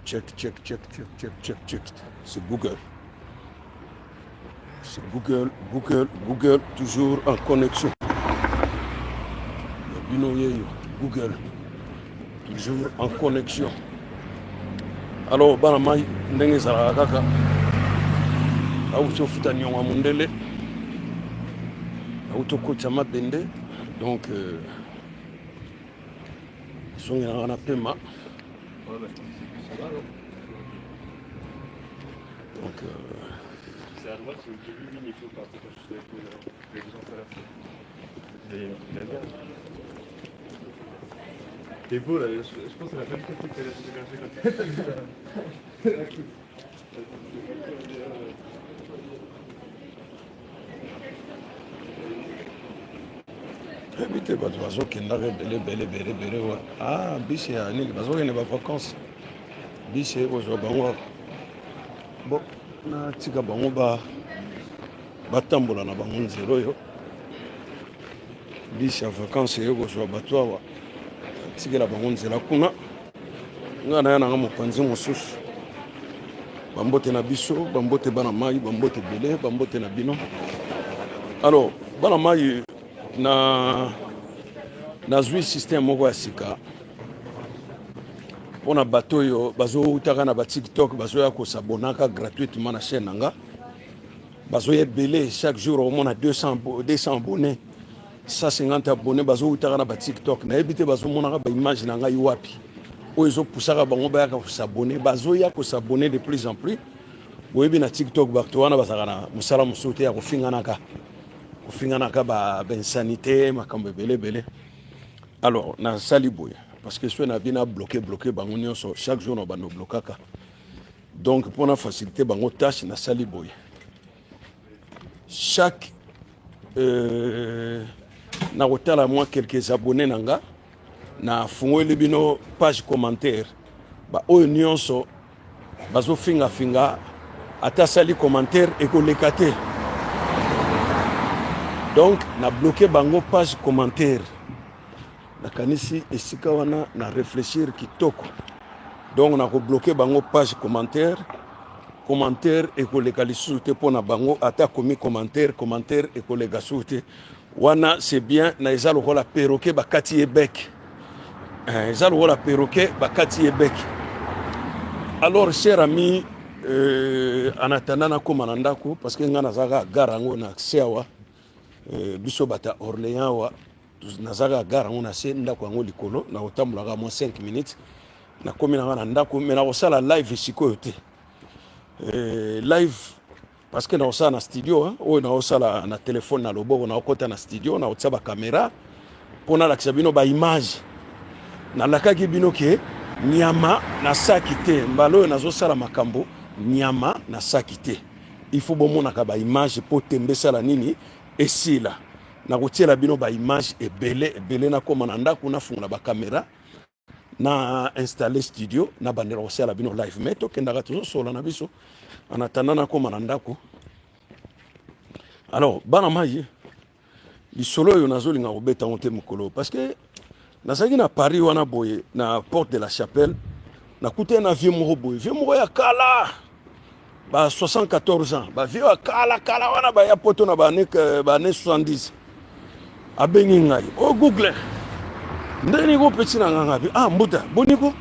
Check, check, check, check, check, check, check. C'est Google. C'est Google, Google, Google, toujours en connexion. Ya bino yeyo, Google, toujours en connexion. Alors, bana mai, ndenge ezalaka kaka, auti ofuta niongo ya mondele, auti okotisa mabende, donc euh, Zongelaka na pema. Donc, euh... C'est à droite, au début, oui, il faut partir juste avec l'exemple à la fin. T'es beau là, je pense qu'elle a pas du tout qu'elle a s'héberger quand t'as vu la coupe. Toyebi te bato bazokendaka ebele ebele ebele ebele wa ah bisi ya nini bazokende ba vacances bisi ekozwa bango awa bon natika bango ba batambola na bango nzela oyo bisi ya vacances eye kozwa bato awa natikela bango nzela kuna ngai naya nanga mopanzi mosusu bambote na biso bambote bana mai bambote ebele bambote na bino alors bana mai na nazwi système moko ya sika mpo na bato oyo bazowutaka na batiktok bazoya kosabonaka gratuitement na chaîne na nga bazoya ebele chaque jour okomona 200, 200 abonnés 150 abonne bazowutaka na ba tiktok nayebi te bazomonaka baimage na ngai wapi oyo ezopusaka bango bayaka kosabone bazoya kosabone de plus en plus boyebi na tiktok bato wana bazalaka na mosala mosusu te ya kofinganaka kofinganaka bainsanité makambo ebele ebele alors nasali boye parce que soki na bino abloke bloke bango nyonso chaque jour na bando blokaka donc mpo na facilité bango tâche nasali boye chaque euh, nakotala mwa quelques abonnés na nga nafungoli bino page commentaire baoyo nyonso bazofingafinga ata asali commentaire ekoleka te donc na bloke bango page commentaire nakanisi esika wana na réfléchir kitoko donc nakobloke bango page commentaire commentaire ekoleka lisusu te mpo na bango ata akomi commentaire commentaire ekoleka susu te wana c'est bien na eza lokola perroquet bakati ye bec eh, eza lokola perroquet bakati ye bec alors cher ami euh, en attendant nakóma na ndako parce que ngai nazalaka gare yango na se awa euh, biso bata orléans awa nazalaka gare yango na se ndako yango likolo nakotambolaka mwa 5 minutes nakomi na ngai na ndako me nakosala live sikoyo te eh, live parce que nakosala na studio oyo nakosala na telefone na loboko nakokɔta na studio nakotia bakamera mpo nalakisa bino baimage nalakaki bino ke nyama na saki te mbala oyo nazosala makambo nyama na saki te il faut bomonaka baimage mpo tembe esala nini esila nakotiela bino baimage ebele ebele nakóma na ndako nafungola bakamera na installe studio na bandela kosala bino live mais tokendaka tozosola na biso en attendant nakóma na ndako alors bana mai lisolo oyo nazolinga kobeta yango te mokolo parce que nazalaki na paris wana boye na porte de la chapelle nakutani na vieux moko boye vieux moko ya kala ba 74 ans ba vieux ya kala kala wana baya poto na baane baane 70 abengi ngai o oh, google ndenge nini ko peti na ngai ngabi ah mbuta boni ko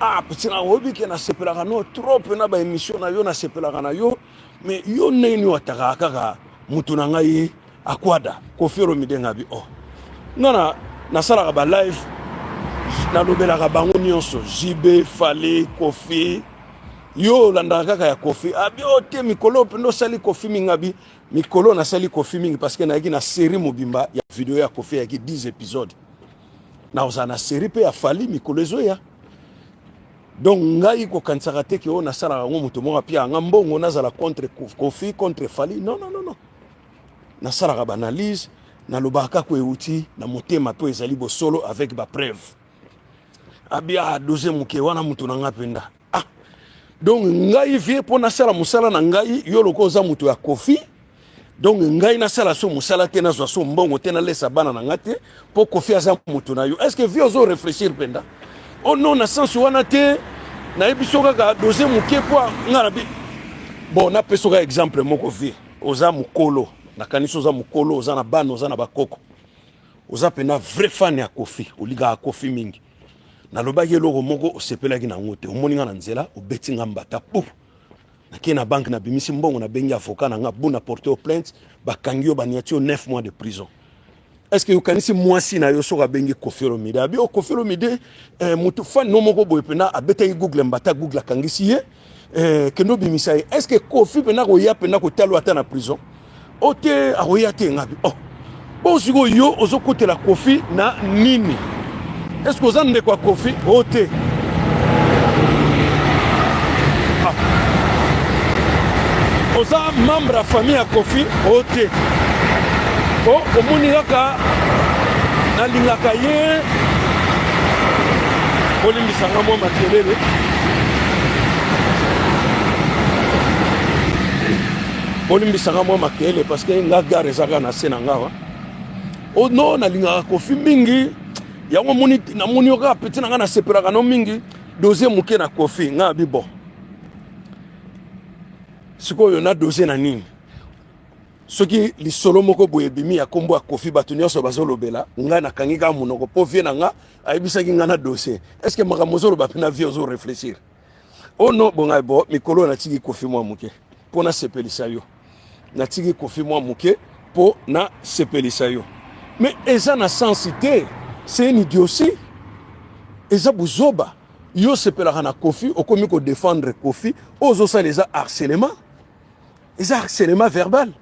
ah peti na oyebi ke nasepelaka no trop na ba émission na yo nasepelaka na yo mais yo ndenge nini oatakaka kaka mutu na ngai akwada Koffi Olomide ngabi oh nga na nasalaka ba live nalobelaka bango nyonso JB Fally Koffi yo olandaka kaka ya Koffi abi o oh, te mikolo mpenza osali Koffi mingi abi mikolo nasali Koffi mingi parce que nayaki na série mobimba ya video ya Koffi eyaki 10 épisodes nakozala na série mpe ya Fally mikolo ezoya donc ngai kokanisaka te ke oyo nasalaka yango moto moko apia nga mbongo nazala contre Koffi contre Fally non non non non nasalaka baanalyse nalobaka kaka euti na motema mpe ezali bosolo avec bapreuve abia ah, dose moke wana moto na ngai mpenza ah donc ngai vie mpo nasala mosala na ngai yo lokola oza moto ya kofi donc ngai nasala so mosala te nazwa so mbongo te nalesa bana na ngai te mpo kofi aza moto na yo est ce que vie ozo réfléchir mpenza oh non na sens wana te Nayebi so kaka dose moke po nga na bi. Bon, napesa kaka exemple moko vie. Oza mokolo, nakanisi oza mokolo, oza na bana, oza na bakoko. Oza pena vrai fan ya Koffi, olingaka Koffi mingi. Nalobaki eloko moko osepelaki na yango te. Omoni nga na nzela, obeti nga mbata pu. Nakei na banque, nabimisi mbongo, nabengi avocat na nga, bu na porte yo plainte, bakangi yo, baniati yo 9 mois de prison. Est-ce que okanisi mwasi na yo soki abengi Koffi Olomide? Abi oh, Koffi Olomide eh, mutu fan no moko boye pena abetaki Google mbata, Google akangisi ye eh, kende obimisa ye. Est-ce que Koffi pena akoya pena kotala ata na prison? O te akoya te ngabi. Oh. Bon sikoyo yo ozokotela Koffi na nini? Est-ce que oza ndeko ya Koffi? O te. Ah. Oza membre ya famille ya Koffi? O te. O omoni kaka nalingaka ye, bolimbisa nga mwa makelele. Bolimbisa nga mwa makelele parce que nga gare eza kaka na se na nga wa. O no nalingaka Koffi mingi. Yango moni namoni yo kaka petit na nga nasepelaka no mingi dossier moke na Koffi nga abi bon. Sikoyo na dossier na nini? Soki lisolo moko boye ebimi ya kombo ya Koffi bato nyonso bazolobela nga nakangi kaka monoko po vie na nga ayebisaki nga na dossier. Est-ce que makambo ozoloba mpe na vie ozo réfléchir? Oh non, bon ngai bo mikolo natiki Koffi mwa moke mpo nasepelisa yo. Natiki Koffi mwa moke mpo nasepelisa yo. Mais eza na sens te, c'est une idiotie. Eza buzoba. Yo sepelaka na Koffi, okomi ko défendre Koffi, ozosala eza harcèlement. Eza harcèlement verbal.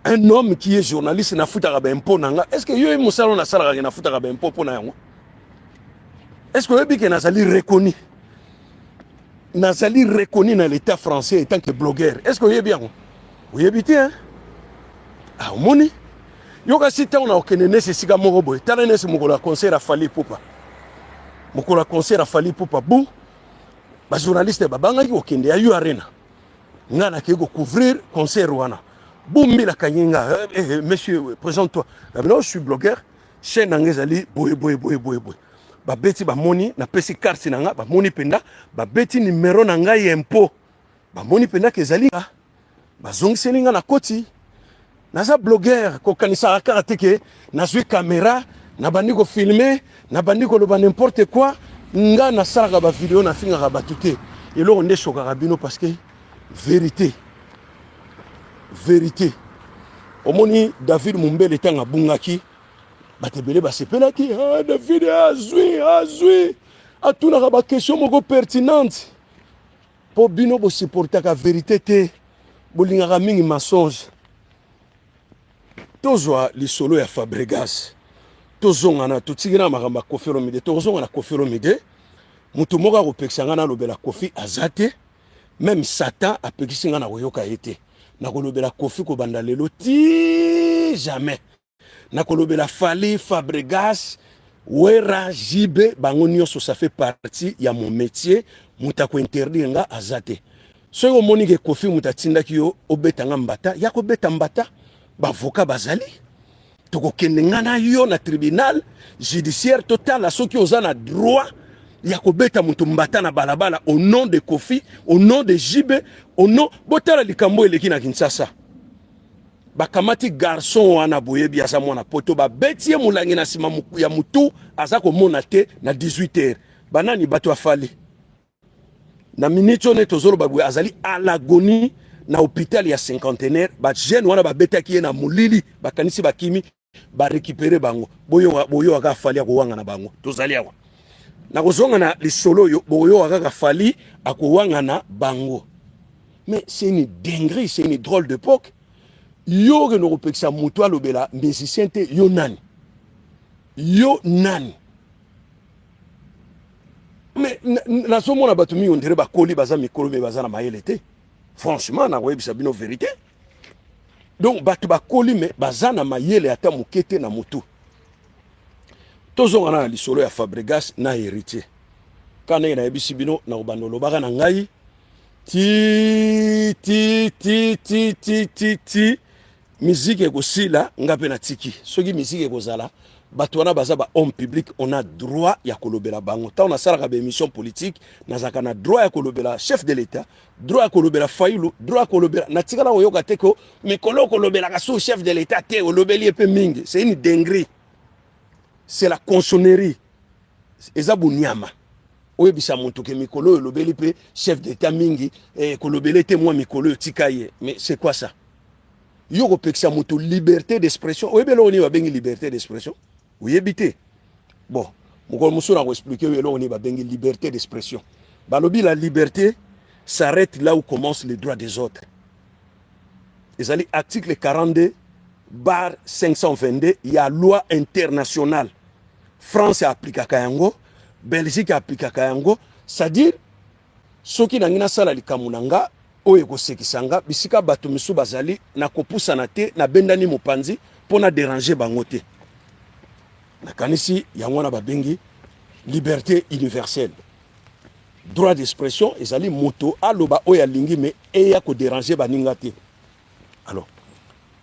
Un homme qui est journaliste nafutaka ba impôt na nga. Est-ce que yo mosala nasalaka ke nafutaka ba impôt mpo na yango? Est-ce que oyebi ke nazali reconnu? Nazali reconnu na l'état français en tant que blogueur. Est-ce que oyebi yango? Oyebi te, hein? Ah, omoni? Yo kasi ntango na okende nesi esika moko boye, tala nesi mokolo ya concert ya Fally Ipupa. Mokolo ya concert ya Fally Ipupa, bu ba journaliste babangaki kokende ya U Arena. Nga nakei ko couvrir concert wana. Bumbi nakangi nga, eh, eh, monsieur, présente-toi. Non, je suis blogueur. Chaîne na nga ezali boye boye boye boye boye. Babeti bamoni, napesi carte na nga, bamoni mpenza, babeti numero na ngai ya impôt. Bamoni mpenza ke ezali nga. Bazongiseli nga na koti. Naza blogueur, kokanisaka kaka te ke nazwi caméra, nabandi kofilme, nabandi koloba n'importe quoi. Nga nasalaka ba video, nafingaka bato te. Eloko nde eshokaka bino parce que vérité. Vérité. Omoni David Mumbele ntango abungaki, bato ebele basepelaki. Ah, David azwi, azwi. Atunaka ba question moko pertinente. Po bino bosupportaka vérité te, bolingaka mingi mensonge. Tozwa lisolo ya Fabregas, tozonga na totiki na makambo ya Koffi Olomide, tokozonga na Koffi Olomide. Moto moko akopekisa nga nalobela Koffi aza te, même Satan apekisi nga na koyoka ye te. Nakolobela Koffi kobanda lelo ti jamais. Nakolobela Fally, Fabregas, Werra, JB, bango nyonso ça fait partie ya mon métier. Moto akointerdire nga aza te. Soki omoni ke Koffi moto atindaki yo obeta nga mbata, ya kobeta mbata, bavoka bazali. Tokokende nga na yo na tribunal judiciaire, totala soki oza na droit ya kobeta moto mbata na balabala au nom de Koffi, au nom de JB, au nom. Botala likambo eleki na Kinshasa. Bakamati garçon wana boyebi aza mwana poto, babeti ye molangi na nsima ya mutu, aza komona te na 18 heures. Banani bato ya Fally? Na minute oyo tozoloba boye azali à l'agonie na hôpital ya cinquantenaire. Ba jeune wana babetaki ye na molili, bakanisi bakimi, ba récupérer bango. Boyoka, boyoka kaka Fally akowanga na bango. Tozali awa. Nakozonga na lisolo oyo, boyoka kaka Fally akowanga na bango. Mais c'est une dinguerie, c'est une drôle d'époque. Yo okende kopekisa moto alobela musicien te, yo nani? Yo nani? Mais nazomona bato mingi ondire bakoli, baza mikolo me baza na mayele te. Franchement, nakoyebisa bino vérité. Donc bato bakoli me baza na mayele ata moke te na motu. Tozonga na lisolo ya Fabregas na Héritier. Ka ndenge nayebisi bino, nakobanda olobaka na ngai ti ti ti ti ti ti ti miziki ekosila, nga mpe natiki. Soki miziki ekozala, Bato wana baza ba homme public, on a droit ya kolobela bango. Ntango nasalaka ba émission politique, nazalaka na droit ya kolobela chef de l'État, droit ya kolobela Fayulu, droit ya kolobela. Natikala koyoka te ko mikolo kolobelaka su chef de l'État te, olobeli ye mpe mingi. C'est une dinguerie, c'est la consonnerie, eza bonyama. Oyebisa moto ke mikolo oyo olobeli mpe chef d'État mingi, eh, kolobela te mwa mikolo oyo tika ye. Mais c'est quoi ça? Yo kopekisa moto liberté d'expression. Oyebi eloko nini babengi liberté d'expression? Oyebi te. Bon, mokolo mosusu na koexpliquer oyo eloko nini babengi liberté d'expression. Balobi la liberté s'arrête là où commence les droits des autres. Ezali article 42 barre 522 ya loi internationale. France aplikaka yango, Belgique aplikaka yango. C'est-à-dire, soki nangi nasala likambo na nga oyo ekosekisa nga, bisika bato misusu bazali, nakopusana te, nabendani mopanzi mpo na déranger bango te. Nakanisi yango wana babengi liberté universelle. Droit d'expression ezali moto aloba oyo alingi, me eya kodéranger baninga te. Alors,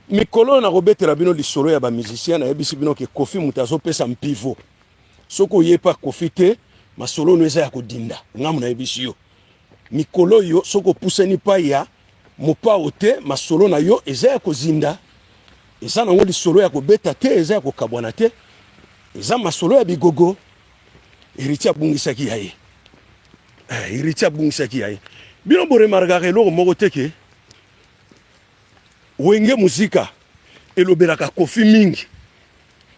mikolo oyo nakobetela bino lisolo ya bamusicien. Nayebisi bino ke Kofi moto azopesa mpivo. Soki oyepa Kofi te, masolo no eza ya kodinda. Ngambo nayebisi yo, mikolo oyo, soki opusani pai ya mopao te, masolo na yo eza ya kozinda. Eza nango lisolo ya kobeta te, eza ya kokabwana te, eza masolo ya bigogo. Héritier abungisaki ya ye, Héritier abungisaki ya ye. Bino boremarkaka eloko moko te ke Wenge Muzika elobelaka Kofi mingi.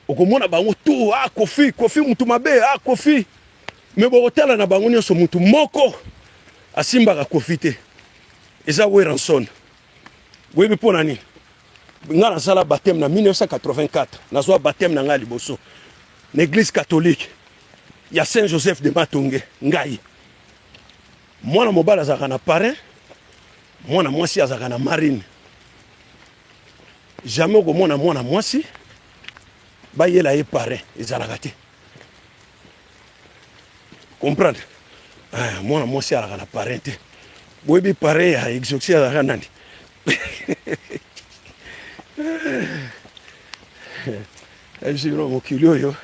Okomona bango tu, ah, Kofi, Kofi mutu mabe, ah, Kofi. Me bokotala na bango nyonso, mutu moko asimbaka Kofi te, eza Werrason. Boyebi mpo na nini? Ngai nasala baptême na 1984. Nazwa baptême na ngai liboso na église catholique ya Saint Joseph de Matonge. Ngai mwana mobali azalaka na parrain, mwana mwasi azalaka na marine. Jamais okomona mwana mwasi bayela ye parrain, ezalaka te. Comprendre? Ah, mwana mwasi azalaka na parrain te. Boyebi parrain ya Exoxi azalaka nani? Ebisibino mokili oyo,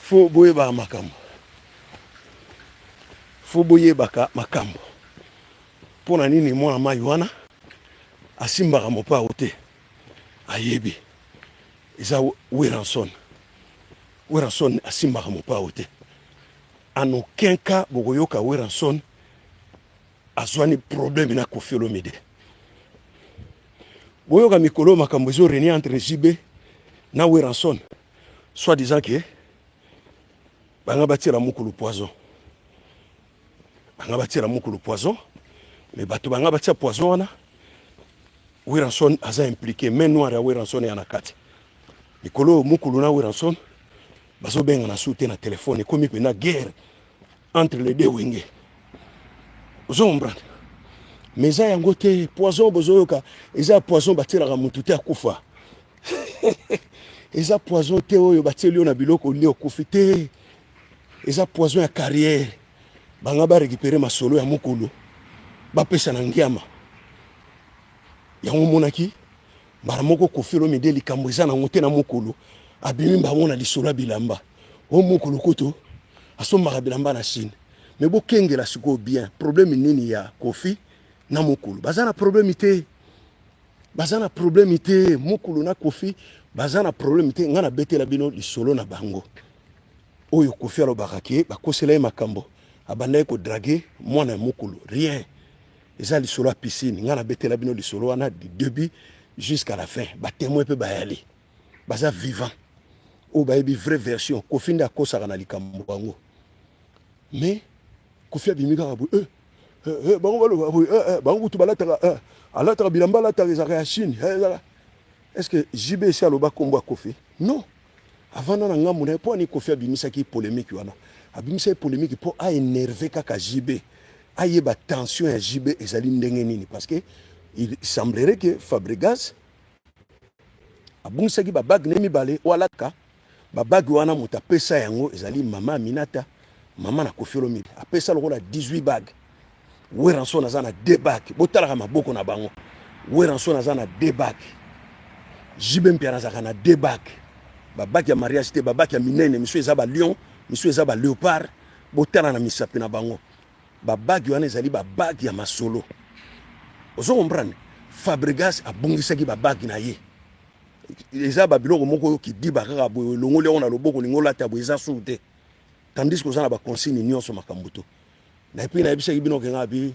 fo boyebaka makambo, fo boyebaka makambo. Mpo na nini mwana mai wana asimbaka mopao te? Ayebi eza Werrason. Werrason asimbaka mopao te. En aucun cas bokoyoka Werrason azwani problème na Koffi Olomide. Boyoka mikolo makambo ezo régner entre JB na Werrason, soit disant ke banga batiela mokolo poison, banga batiela mokolo poison. Mais bato banga batia poison wana, Werrason aza impliqué. Main noire ya Werrason ya na kati. Mikolo oyo mokolo na Werrason bazobengana su te na telefone. Ekomi mpena guerre entre les deux Wenge, ozo comprendre? Mais eza yango te. Poison bozoyoka eza poison batielaka motu te akufa. Eza poison te oyo batieli yo na biloko olie okufi te. Eza poison ya carrière. Banga barécupérer masolo ya mokolo, bapesa na ngiama yango. Omonaki mbala moko Kofi Olomide, likambo eza nango te na mokolo, abimi bango na lisolo ya bilamba. O mokolo kutu asombaka bilamba na Chine. Me bokengela sikoyo bien, problème nini ya Kofi na mokolo? Baza na problème te, baza na problème te. Mokolo na Kofi baza na problème te. Ngai nabetela bino lisolo na bango oyo Kofi alobaka ke bakosela ye makambo, abandaki kodraguer mwana ya mokolo. Rien, eza lisolo ya piscine. Ngai nabetela bino lisolo wana du début jusqu'à la fin. Batémoin mpe bayali, baza vivant, oyo bayebi vraie version. Kofi nde akosaka na likambo yango. Mais Kofi abimi kaka boye, eh, eh, eh, bango baloba boye, eh, eh, bango kutu balataka, eh, alataka bilamba, alataka ezalaka ya Chine, eh, ezalaka. Est ce que JB esi aloba nkombo ya Kofi? Non, avanda na ngambo na ye. Mpo ani Kofi abimisaki polémique wana? Abimisaki polémique mpo aénerver kaka JB, ayeba tension ya JB ezali ndenge nini, parce que il semblerait que Fabregas abungisaki babague ne mibale oyo alaka. Babague wana, moto apesa yango ezali mama Aminata, mama na Kofi Olomide. Apesa lokola 18 bague. Werrason aza na deux bague. Botalaka maboko na bango. Werrason aza na deux bague, JB Mpiana azalaka na deux bague. Babague ya mariage te, babague ya minene, misusu eza ba lion, misusu eza ba leopard. Botala na misapi na bango, babague wana ezali babague ya masolo. Ozo comprendre? Fabregas abungisaki babague na ye. Eza babiloko moko oyo kidiba kaka boye, olongoli yango na loboko, olingi olata boye, eza suru te, tandis que oza na baconsigne nyonso, makambo to na. Et puis nayebisaki bino ke nga bi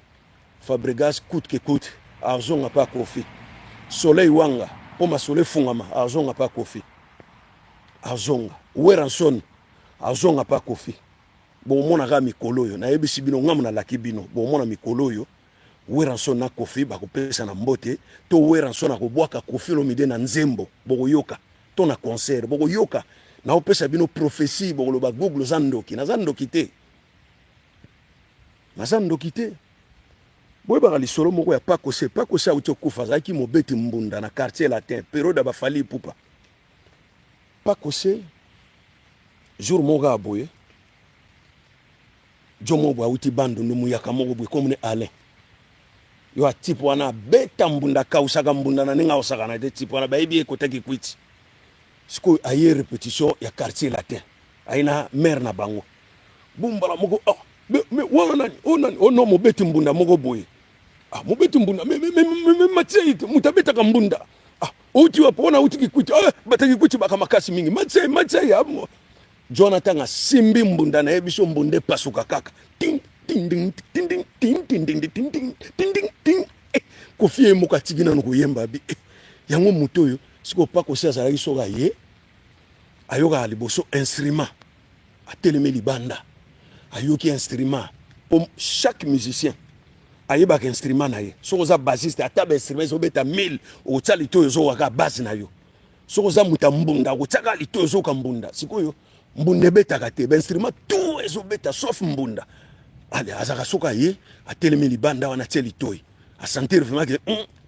Fabregas, coûte que coûte, azonga mpe akofi Soleil Wanga mpo masolo efungama. Azonga mpe akofi, azonga Werrason, azonga mpe akofi. Bomona kaka mikolo oyo nayebisi bino, ngamu nalaki bino, bomona mikolo oyo Werrason na Kofi bakopesa na mbote, to Werrason akobwaka Kofi Olomide na nzembo, bokoyoka, to na concert bokoyoka. Naopesa bino prophétie, bokoloba Google oza ndoki. Naza ndoki te, naza ndoki te. Boyebaka lisolo moko ya Pakose. Pakose auti okufa, azalaki mobeti mbunda na Quartier Latin, période ya baFally Ipupa. Pakose, jour moko kaka boye, jo moko boye auti Bandundu, muyaka moko boye komune Alain yo atipe wana, abeta mbunda, akausaka mbunda na ndenge aosakana te. Type wana bayebi ye, ekotaki kwiti. Sikoyo aye répétition ya Quartier Latin, aye na mare na bango. Bumbala moko, oh, me wana nani? O nani? O no mobeti mbunda moko boye. Ah, mobeti mbunda me matie te, moto abetaka mbunda. Ah, outi wapi? Wana auti Kikwiti. Ah, bataki Kikwiti baka makasi mingi. Matie, matie ya Jonathan asimbi mbunda na ye, biso mbunda epasuka kaka ting ting ting ting ting ting ting ting ting ting ting ting ting. Eh, Kofi ye moko atiki nano koyemba bi eh, yango moto oyo sikoyo Pakosi azalaki, soki aye, ayokaka liboso instrument, atelemi libanda, ayoki instrument, po chaque musicien ayebaka instrument na ye. Soki oza bassiste, ata bainstrument ezobeta 1000, okotia litoyi, ozokaka base na yo. Soki oza moto ya mbunda, okotiaka litoyi, ozoyoka mbunda. Sikoyo mbunda ebetaka te, bainstrument tout ezobeta sauf mbunda. Ale azalaka, soki aye, atelemi libanda wana, atie litoyi, asentir vraiment ke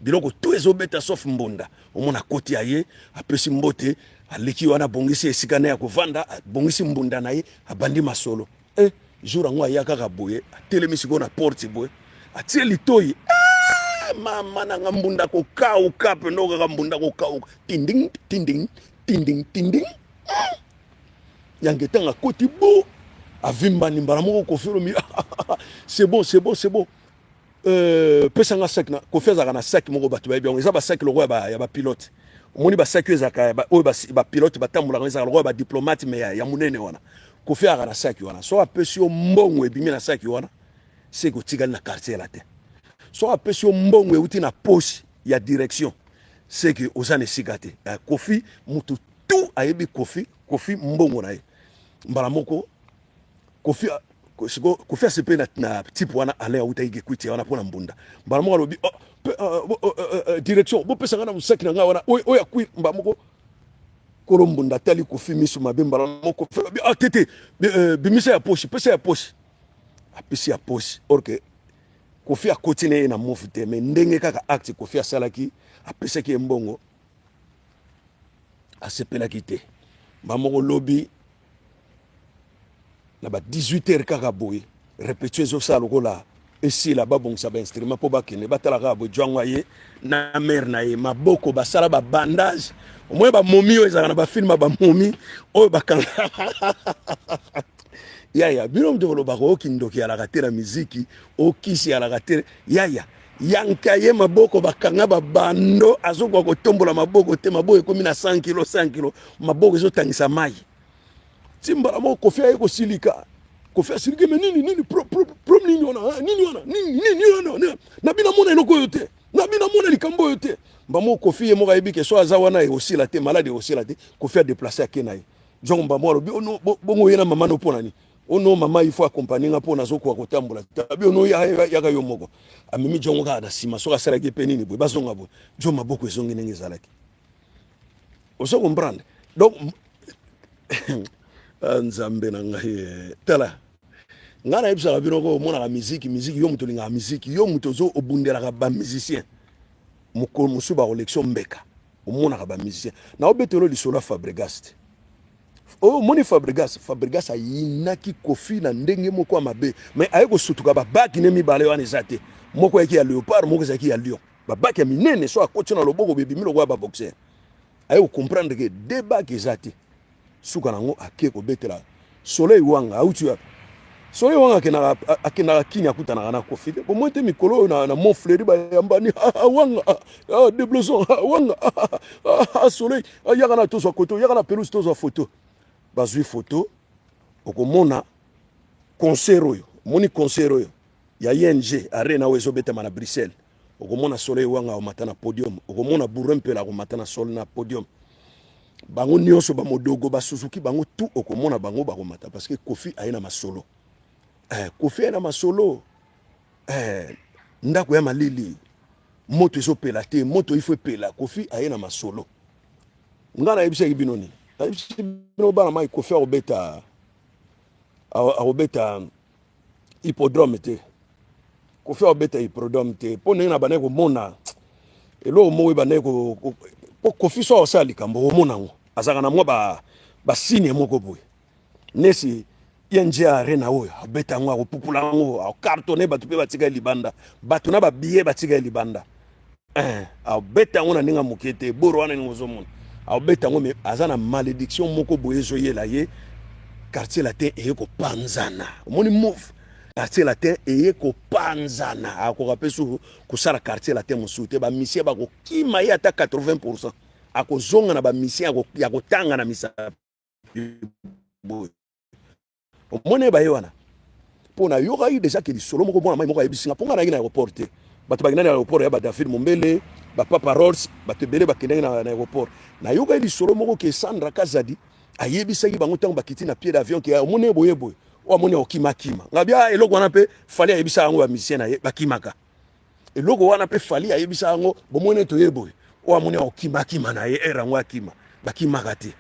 biloko tout ezobeta sauf mbunda. Omona akoti, aye, apesi mbote, aleki wana, abongisi esika na ye ya kovanda, abongisi mbunda na ye, abandi masolo. Eh, jour yango aya kaka boye, atelemi sikoyo na porte boye, atie litoi. Ah, mama nanga, mbunda kokauka pendo, kaka mbunda kokauka, tinding tinding tinding tinding. Yange ntango akoti bo, avimbani mbala moko. Kofi olomi: "C'est bon, c'est bon, c'est bon, pesanga sac." Na Kofi azalaka na sac moko, bato bayebi yango, eza basac lokola ya bapilote. Omoni basac oyo ezalaka, oyo bapilote batambolaka, ezalaka lokola badiplomate, mais ya monene wana. Kofi azalaka na sac wana. So apesi yo mbongo, ebimi na sac wana, seke otikali na Quartier Latin. So apesi yo mbongo, euti na poche ya direction, seke oza na esika te. Kofi, mutu tout ayebi Kofi. Kofi mbongo na ye mbala moko. Kofi siko, Kofi asepe na type wana Alain autaki Kikwiti wana mpo na mbunda. Mbala moko alobi: "Oh, direction, bopesa ngai na mosaki na ngai wana oyo akwi." Mbala moko kolo mbunda atali Kofi miso mabe. Mbala moko Kofi alobi: "Ah, tete, bimisa ya poche, pesa ya poche." Apesi ya poche, or que Kofi akoti na ye na mofu te, mais ndenge kaka acte Kofi asalaki, apesaki ye mbongo, asepelaki te. Bamoko lobi na ba 18 heures kaka boye, répétition ezosala lokola esila, babongisa bainstrument mpo bakende, batala kaka boye, jwango aye na mare na ye, maboko basala babandage. Omoni bamomi oyo ezalaka na bafilme ya bamomi oyo bakanga. Yaya, bino moto kolobaka okindoki alaka te na miziki, okisi alaka te. Yaya, yanka ye maboko bakanga babando, azokoka kotombola maboko te, maboko ekomi na 100 kilo, 100 kilo, maboko ezotangisa mai. Ti mbala moko Kofi aye kosilika. Kofi asiliki: "Me nini, nini problème nini wana? Nini wana? Nini, nini wana? Na bino amona eloko oyo te, na bino amona likambo oyo te." Mbamo Kofi ye moko ayebi ke so aza wana ekosila te, maladi ekosila te. Kofi adeplace, ake na ye jongo. Mbamo alobi: "Ono bongo ye na mama no mpo na nini?" "Ono mama, il faut accompagner nga mpo nazokoka kotambola." Tabi ono yaka yo moko, amemi jongo kaka na nsima. Soki asalaki mpe nini boye, bazonga boye, jo maboko ezongi ndenge ezalaki. Ozo comprendre? Donc Nzambe na ngai, tala, ngai nayebisaka bino ko omonaka miziki, miziki, yo moto olingaka miziki, yo moto ozo obundelaka bamusicien, mokolo mosusu bakolekisa mbeka. Omonaka bamusicien, naobetelo lisolo ya Fabregas te. Oyo omoni Fabregas, Fabregas ayinaki Kofi na ndenge moko ya mabe, mais aye kosutuka babague ne mibale wana eza te. Moko ayaki ya léopard, moko ezalaki ya lion, babague ya minene. So akoti na loboko, bebimi lokola baboxer. Aye kocomprendre ke deux bagues eza te. Suka nango ake kobetela Soleil Wanga auti wapi? Soleil Wanga akendaka akendaka Kini akutanaka na Koffi te. Bomoi te mikolo oyo na, na Mont Fleury bayambani Wanga ah, de Blason Wanga ah, Soleil yaka na tozwa koto yaka na pelouse tozwa photo. Bazwi photo okomona concert oyo omoni concert oyo ya ING Arena oyo ezobetama na Bruxelles okomona Soleil Wanga akomata na podium okomona Bourrin Mpela akomata na sol na podium bango nyonso ba Modogo ba Suzuki bango tout okomona bango bakomata parce que Koffi aye na masolo eh, Koffi aye na masolo eh, ndako ya malili moto ezopela te moto ifo epela Koffi aye na masolo nga nayebisaki bino nini nayebisi bino bana mai Koffi akobeta akobeta hippodrome te Koffi akobeta hippodrome te mpo ndenge na bandaki komona eloko moko ebandaki mpo Koffi so akosala likambo okomona yango azalaka na mwa basigne moko boye nesi ING Arena oyo abeta yango akopupula yango akocartonne bato mpe batikali libanda bato na babiye batikali libanda eh, abeta yango na ndenge ya moke te boro wana ndenge ozomona abeta yango me aza na malédiction moko boye ezoyela ye quartier latin eye kopanzana omoni move quartier latin eye kopanzana akoka mpe su kosala quartier latin mosusu te bamisie bakokima ye ata 80 pourcent akozonga na bamisie ya kotanga na misapi boye omoni baye wana mpo nayokaki deja ke lisolo moko mwana mai moko ayebisi nga mpo nga nayaki na aéroport te bato bakendaki na aéroport ya badavid mombele bapapa rolls bato ebele bakendaki na aéroport nayokaki lisolo moko ke sandra kazadi ayebisaki bango ntango bakiti na pied d'avion ke omoni boye boye oyo amoni akokimakima nga bia eloko wana mpe fali ayebisa yango bamisien na ye bakimaka eloko wana mpe fali ayebisa yango bomoni ete oye boye oyo amoni akokimakima na ye ere yango akima bakimaka te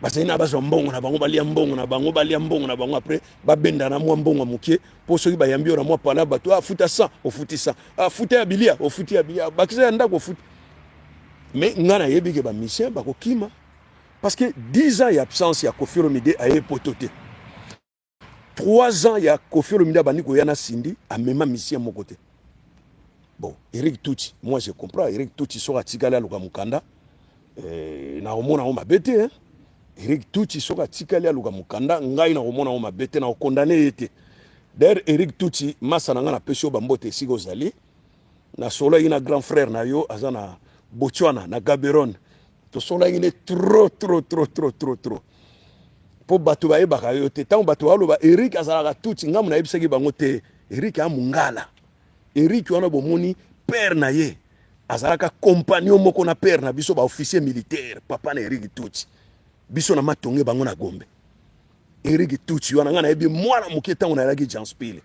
bazali na bazwa mbongo na bango balia mbongo na bango balia mbongo na bango apres babenda na mwa mbongo ya moke mpo soki bayambi yo na mwa pala bato afuta ah, 100 ofuti 100 afuta ah, ya bilia ofuti ya bilia bakisa ya ndako ofuti mais ngai nayebi ke bamisien bakokima parce que 10 ans ya absence ya Koffi Olomide aye poto te 3 ans ya Koffi Olomide abandi koya na Cindy amema misien moko te bon Eric Tutsi moi je comprends Eric Tutsi soki atikali aluka mokanda eh, nakomona yango mabe te hein? Eric Tutsi soki atikali aluka mokanda ngai nakomona yango mabe te nakokondane ye te d'ailleurs Eric Tutsi masa na ngai napesi yo bambote esika ozali nasolaki na grand frère na yo aza na Botswana na Gaborone tosolaki nde trop trop trop trop trop trop mpo bato bayebaka yo te ntango bato baloba Eric azalaka tutsi ngambo nayebisaki bango te Eric ya mongala Eric wana bomoni père na ye azalaka compagnon moko na père na biso baofficier militaire papa na Eric Tutsi biso na matonge bango na Gombe Eric Tutsi wana ngai nayebi mwana moke ntango nayalaki Janspile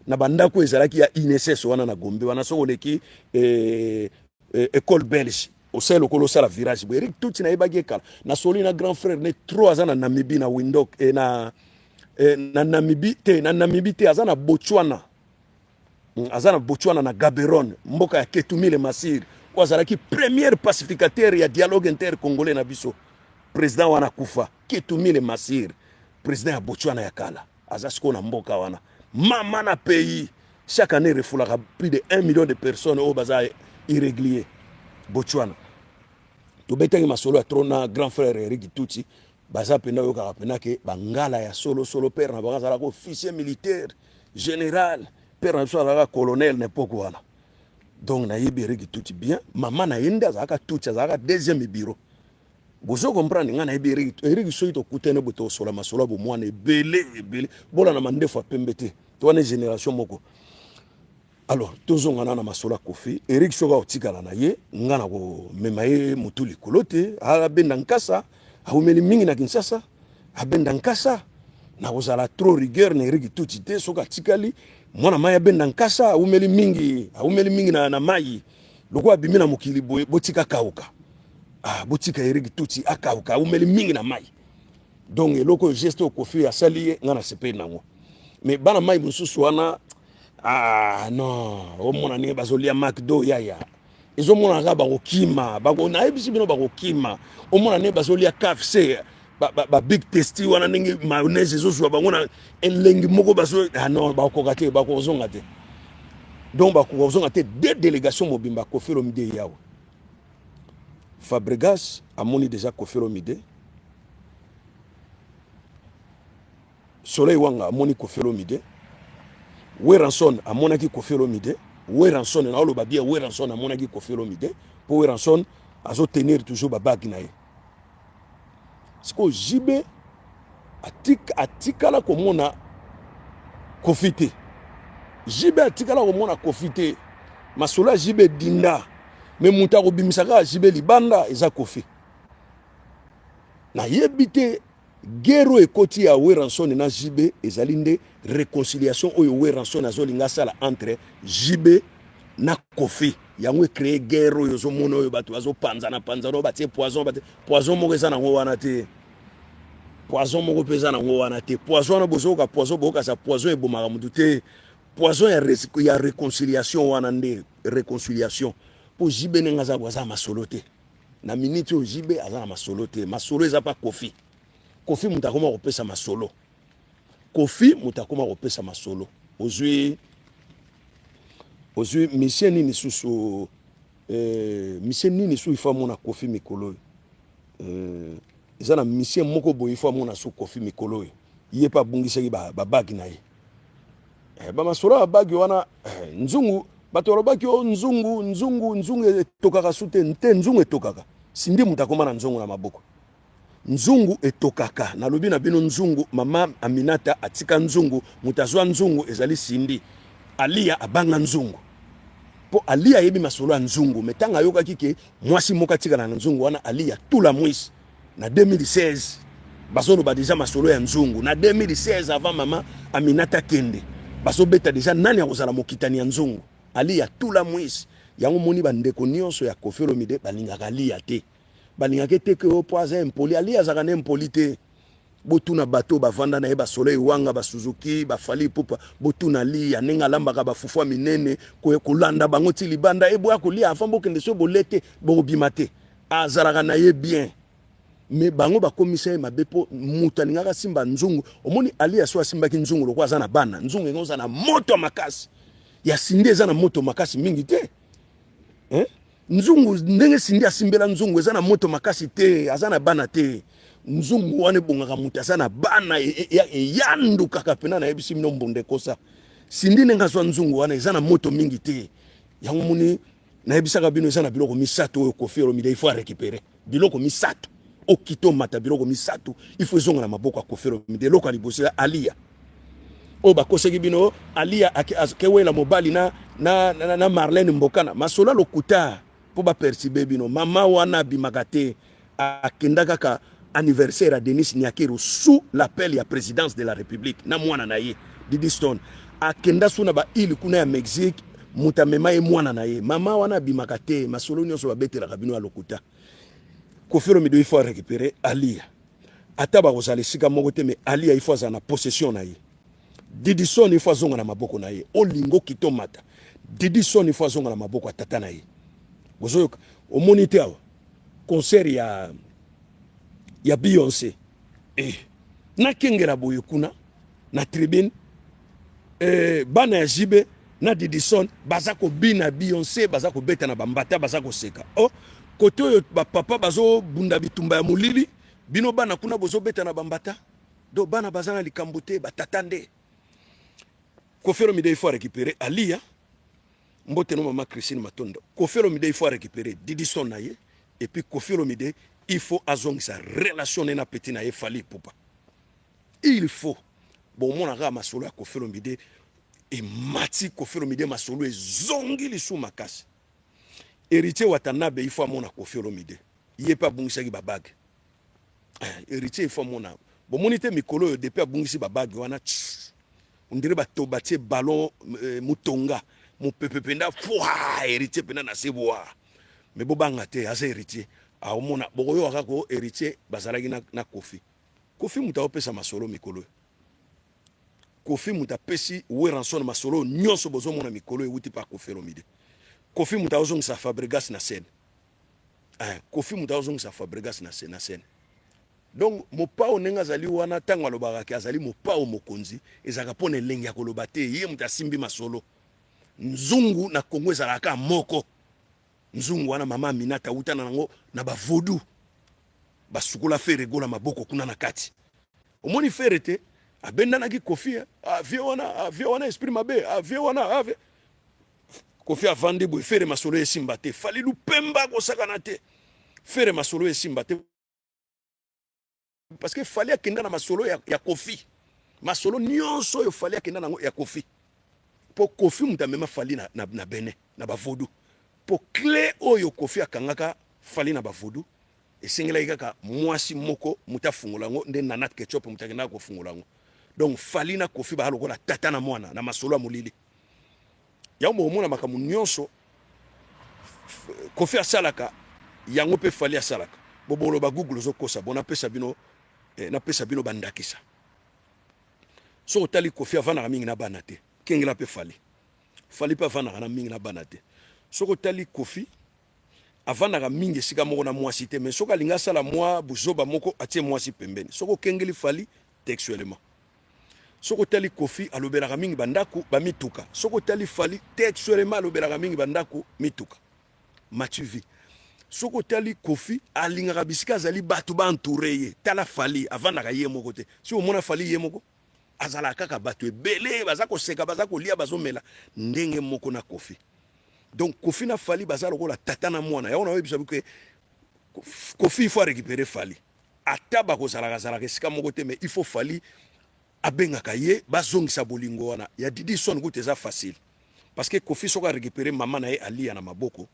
na bandako ezalaki ya INSS wana na Gombe wana soki oleki eh, eh, école belge osali lokola osala virage boye Eric Tutsi nayebaki ye kala nasoli na grand frère ne trop aza na Namibie na Windhoek eh, na, eh, na Namibie te na Namibie te aza na Botswana aza na Botswana na Gaborone mboka ya Ketumile Masir oyo azalaki premier pacificateur ya dialogue intercongolais na biso président wana akufa Ketumile Masir président ya Botswana ya kala aza sikoyo na mboka wana mama na pays chaque année refoulaka plus de 1 million de personnes oyo baza irrégulier Botswana tobetaki masolo ya trop na grand frère Eric Tutsi baza mpenza oyokaka mpenza ke bangala ya solo solo père na bango azalaka officier militaire général père na biso azalaka colonel na époque wana donc nayebi Eric Tutsi bien mama na ye nde azalaka Tutsi azalaka deuxième bureau bozo comprendre ngai nayebi Eric Eric soki tokutani boye tokosola masolo ya bomwana ebele ebele bolanda mandefu ya pembe te to wana génération moko alors tozonga na na masolo ya Koffi Eric soki akotikala na ye ngai nakomema ye motu likolo te abenda nkasa awumeli mingi na Kinshasa abenda nkasa nakozala trop rigueur na Eric Tutsi te soki atikali mwana mai abenda nkasa awumeli mingi awumeli mingi na, na mai lokola abimi na mokili boye botika kauka ah, botika Eric Tutsi akauka awumeli mingi na mai donc eloko oyo geste oyo Koffi asali ye ngai nasepeli nango mais bana mai mosusu wana ah non omona ndenge bazolia macdo yaya ezomona kaka bakokima bako nayebisi bino bakokima omona ndenge bazolia KFC ba, ba, ba big tasty wana ndenge mayonnaise ezozwa bango na elengi moko bazo ah non bakokoka te bakozonga te donc bakokozonga te deux délégation mobimba Koffi Olomide yawe Fabregas amoni déjà Koffi Olomide. Soleil Wanga amoni Koffi Olomide, Werrason amonaki Koffi Olomide, Werrason naoloba bien, Werrason amonaki Koffi Olomide mpo Werrason azo tenir toujours ba bague na ye. Sikoyo JB atikala komona Koffi te. JB atikala komona Koffi te. Masolo ya JB edinda, mais moto akobimisa kaka JB libanda eza Koffi. Nayebi te Guerre oyo ekoti ya Werrason na JB ezali nde reconciliation oyo Werrason azolinga asala entre JB na Koffi. Yango e créer guerre oyo ozomona oyo bato bazopanzana panzana oyo batie poison batie poison moko eza nango wana te. Poison moko mpe eza nango wana te. Poison wana bozoyoka poison boyokasa poison ebomaka motu te. Poison ya, ya reconciliation wana nde reconciliation mpo JB ndenge aza aza masolo te. Na minute oyo JB aza na masolo te. Masolo eza pa Koffi. Koffi moto akoma kopesa masolo. Koffi moto akoma kopesa masolo. Ozui ozui monsieur nini susu euh, monsieur nini susu il faut amona Koffi mikolo oyo. Euh, eza na monsieur moko boye il faut amona su Koffi mikolo oyo. Ye pe abungisaki ba, ba bague na ye. Eh, ba masolo ya bague wana eh, nzungu bato balobaki o oh, nzungu nzungu nzungu etokaka su te te nzungu etokaka sindi moto akoma na nzungu na maboko nzungu etokaka nalobi na bino nzungu mama aminata atika nzungu moto azwa nzungu ezali sindi aliya abanga nzungu mpo aliya ayebi masolo ya nzungu me ntango ayokaki ke mwasi moko atikala na nzungu wana aliya tula mwisi na 2016 bazoloba deja masolo ya nzungu na 2016 avant mama Aminata kende bazobeta deja nani akozala mokitani ya nzungu Aliya tula mwisi yango moni bandeko nyonso ya Koffi Olomide balingaka Aliya te balingaka ete ke po aza impoli Aliya azalaka na impoli te botuna bato bavanda na ye basolo ewanga basuzuki bafali ipupa botuna Aliya ndenge alambaka bafufu ya minene kolanda bango ti libanda eboya kolia avant bokende so bole te bokobima te azalaka na ye bien mais bango bakomisa ye mabe mpo moto alingaka asimba nzungu omoni aliya so asimbaki nzungu lokola aza na bana nzungu engo oza na moto ya makasi ya sindi eza na moto makasi mingi te eh? nzungu ndenge sindi asimbela nzungu eza na moto makasi te aza na bana te nzungu wana ebongaka moto aza na bana eyandukaka e, e, mpena nayebisi bino mbonda ekosa sindi ndenge azwa nzungu wana eza na moto mingi te yango moni Nayebisaka bino eza na biloko misato oyo Koffi Olomide il faut a recuperer. Biloko misato. Okita omata biloko misato il faut ezonga na maboko ya Koffi Olomide. Eloko ya liboso ya Aliya. Oyo bakosaki bino Aliya akewela mobali na, na, na, na Marlène Mbokana. Masolo ya lokuta mpo ba perturber bino. Mama wana abimaka te. Akenda kaka anniversaire ya Denis Nyakeru sous l'appel ya présidence de la République na mwana na ye Didi Stone akenda su na ba île kuna ya Mexique moto amema ye mwana na ye mama wana abimaka te masolo nyonso babetelaka bino ya lokuta Koffi Olomide il faut récupérer Aliya ata bakozala esika moko te mais Aliya il faut azala na possession na ye Didi Stone il faut azonga na maboko na ye olingo kito mata Didi Stone il faut azonga na maboko ya tata na ye bozoyoka omoni te awa concert ya ya Beyonce eh nakengela boye kuna na tribune eh, bana ya JB na Didison baza kobina Beyonce baza kobeta na bambata baza koseka oh kote oyo bapapa bazobunda bitumba ya molili bino bana kuna bozobeta na bambata do bana baza na likambo te batata nde Koffi Olomide il faut récupérer Aliya Mbote no mama Christine Matondo. Koffi Olomide il faut récupérer Didi Stone na ye et puis Koffi Olomide il faut azongisa relation na petit na ye Fally Ipupa. Il faut bon mona kaka masolo ya Koffi Olomide emati Koffi Olomide masolo ezongi lisu makasi. Héritier Watanabe il faut amona Koffi Olomide. Ye pe abungisaki ba bague. Eh, héritier il faut amona. Bomoni te mikolo oyo depuis abungisi ba bague wana on dirait bato batie ballon euh, mutonga mopepe mpenza fwa héritier mpenza na se bwa me bobanga te aza héritier aomona bokoyoka kaka ko héritier bazalaki na, na kofi kofi moto aopesa masolo mikolo oyo kofi moto apesi weranson masolo nyonso bozomona mikolo ewuti pa kofi olomide kofi moto aozongisa fabregas na scène eh, kofi moto aozongisa fabregas na scène Donc mopao ndenge azali wana tango alobaka ke azali mopao mokonzi ezalaka pona elengi ya koloba te ye moto asimbi masolo nzungu na Congo ezalaka kaka moko nzungu wana mama Aminata awuta na yango na ba vaudou basukola Ferre Gola maboko kuna na kati omoni Ferre te. Abendanaki Koffi hein. Ah vieux wana, ah vieux wana esprit mabe, ah vieux wana, ah vieux. Koffi avandi boye Ferre masolo esimba te. Fally lupemba kosakana te. Ferre masolo esimba te. Parce que Fally akenda na masolo ya, ya Koffi. Masolo nyonso oyo Fally akenda nango ya Koffi. Po Koffi moto amema Fally na, na, na Benin, na ba vaudou. Po clé oyo Koffi akangaka Fally na ba vaudou Esengelaki kaka mwasi moko moto afungola yango nde Nanat Ketchup moto akendaka kofungola yango. Donc Fally na Koffi baza lokola tata na mwana na masolo ya molili. Yango bokomona makambo nyonso Koffi asalaka yango mpe Fally asalaka. Boboloba Google ozokosa bon napesa bino eh, napesa bino bandakisa. Soki otali Koffi avandaka mingi na bana te, kengela mpe Fally. Fally mpe avandaka na mingi na bana te. Soki otali Koffi avandaka mingi esika moko na mwasi te mais soki alingi asala mwa buzoba moko atie mwasi pembeni. Soki okengeli Fally textuellement. Soki otali Koffi alobelaka mingi bandako bamituka. Soki otali Fally textuellement alobelaka mingi bandako mituka. M'as-tu vu? Soki otali Koffi alingaka bisika azali bato ba entoure ye. Tala Fally avandaka ye moko te. Si omona Fally ye moko azalaka kaka bato ebele baza koseka baza kolia bazomela ndenge moko na Koffi. Donc Koffi na Fally baza lokola tata na mwana. Yango naoyebisa bino ke Koffi il faut récupérer Fally. Ata bakozalaka zalaka esika moko te mais il faut Fally abengaka ye bazongisa bolingo wana. Ya Didi Son kutu eza facile. Parce que Koffi soki a récupérer mama na ye Aliya na maboko,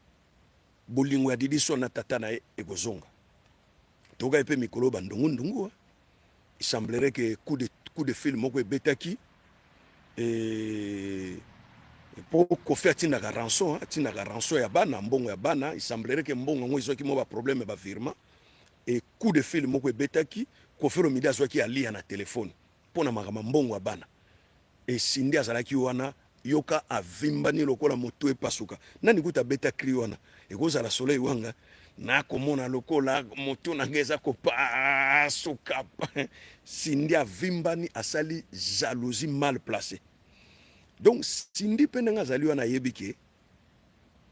bolingo ya Didi Son na tata na ye ekozonga. Toyoka ye pe mikolo ba ndungu ndungu. Il semblerait que coup de fil moko ebetaki et po Koffi atindaka rançon, atindaka rançon ya bana, mbongo ya bana. Il semblerait que mbongo yango ezwaki mwa ba problème ba virement et coup de fil moko ebetaki, Koffi Olomide azwaki Aliya na téléphone mpo na makambo mbongo ya bana. Et Cindy azalaki wana, yoka avimbani lokola moto epasuka. Nani kuta abeta cri wana? Ekozala Soleil Wanga nakomona lokola moto na ngai eza kopasuka. Cindy avimbani, asali jalousie mal placée. Donc Cindy mpe ndenge azali wana ayebi ke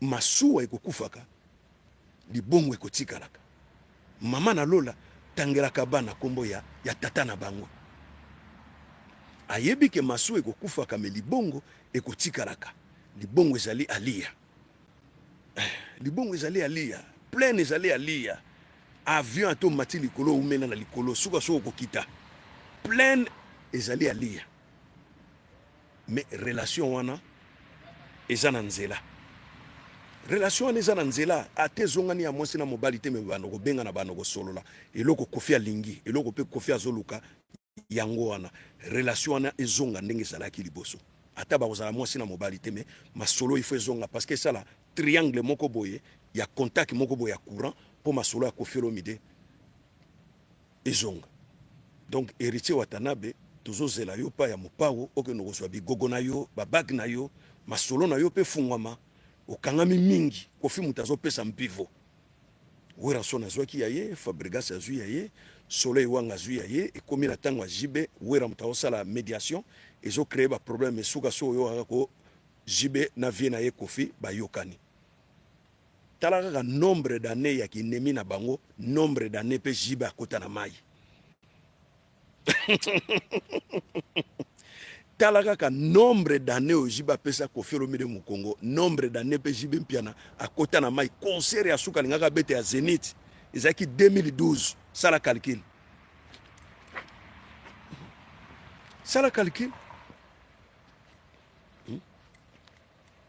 masuwa ekokufaka, libongo ekotikalaka. Mama na Lola tangelaka bana kombo ya, ya tata na bango. Ayebi ke masuwa ekokufaka me libongo ekotikalaka. Libongo ezali Aliya. Eh, libongo ezali Aliya. Pleine ezali Aliya. Avion ata omati likolo oumela na likolo suka soki okokita. Pleine ezali Aliya. Mais relation wana eza na nzela. Relation wana eza na nzela, ata ezongani ya mwasi na mobali te, me bando kobengana, bando kosolola. Eloko Koffi alingi, eloko pe Koffi azoluka yango wana. Relation wana ezonga ndenge ezalaki liboso. Ata bakozala mwasi na mobali te, me masolo il faut ezonga parce que esala triangle moko boye ya contact moko boye ya courant po masolo ya Koffi Olomide ezonga. Donc Heritier Watanabe tozozela yo pa ya mopao okende kozwa bigogo na yo, ba bague na yo, masolo na yo pe fungwama, okangami mingi. Koffi moto azopesa mpivo. Werrason azwaki ya ye, Fabregas azwi ya ye, Soleil Wanga azwi ya ye, ekomi na tango ya JB, Werra moto azosala mediation, ezo créer ba problème, suka so oyokaka ko JB na vie na ye Koffi bayokani. Tala kaka nombre d'années ya kinemi na bango, nombre d'années pe JB akota na mayi. Tala kaka nombre d'années oyo JB apesa Koffi Olomide mokongo, nombre d'années pe JB Mpiana akota na mayi. Concert ya suka alingaka abeta ya Zenith ezalaki 2012. Sala calcul, sala calcul.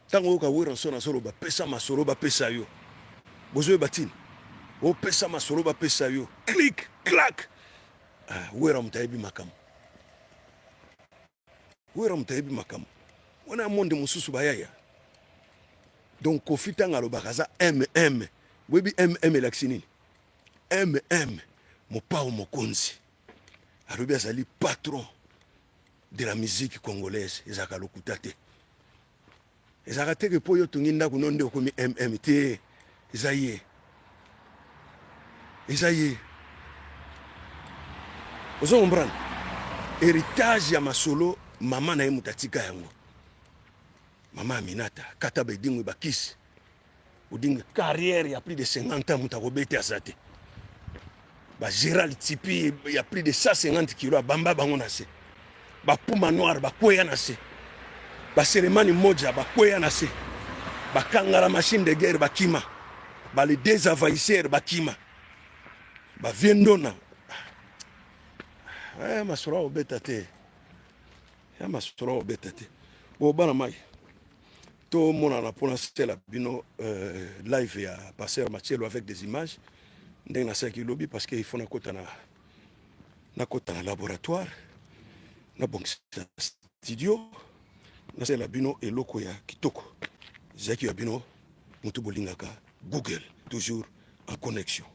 Tango oyoka Werrason azoloba pesa masolo bapesa yo, bozoyeba tina? Opesa masolo bapesa yo, clic clac. Ah, Werra moto ayebi makambo, Werra moto ayebi makambo wana ya monde mosusu bayaya. Donc Koffi ntango alobaka aza MM, boyebi MM elakisi nini? MM mopao mokonzi, alobi azali patron de la musique congolaise. Ezalaka lokuta te, ezalaka te ke mpo yo otongi ndako no nde okomi mm te. Eza ye, eza ye. Ozo comprendre? Héritage ya masolo mama na ye moto atika yango. Mama Aminata kata bedingwe bakisi odingi carrière ya plus de 50 ans moto akobete aza te. Ba Gérald Tipi ya plus de 150 kilos abamba bango na se. Bapuma noir bakweya na se, baselemani moja bakweya na se, bakangala machine de guerre bakima, bale des envahisseurs bakima, bavie ndona. Eh, masolo akobeta te, ya masolo akobeta te. Bo bana mai, tomonana mpo nasala bino live ya pasteur Matielo avec des images ndenge nasalaki lobi, parce que il faut nakota na laboratoire, nabongisa studio, nasala bino eloko ya kitoko. Ezalaki ya bino motu bolingaka Google, toujours en connexion.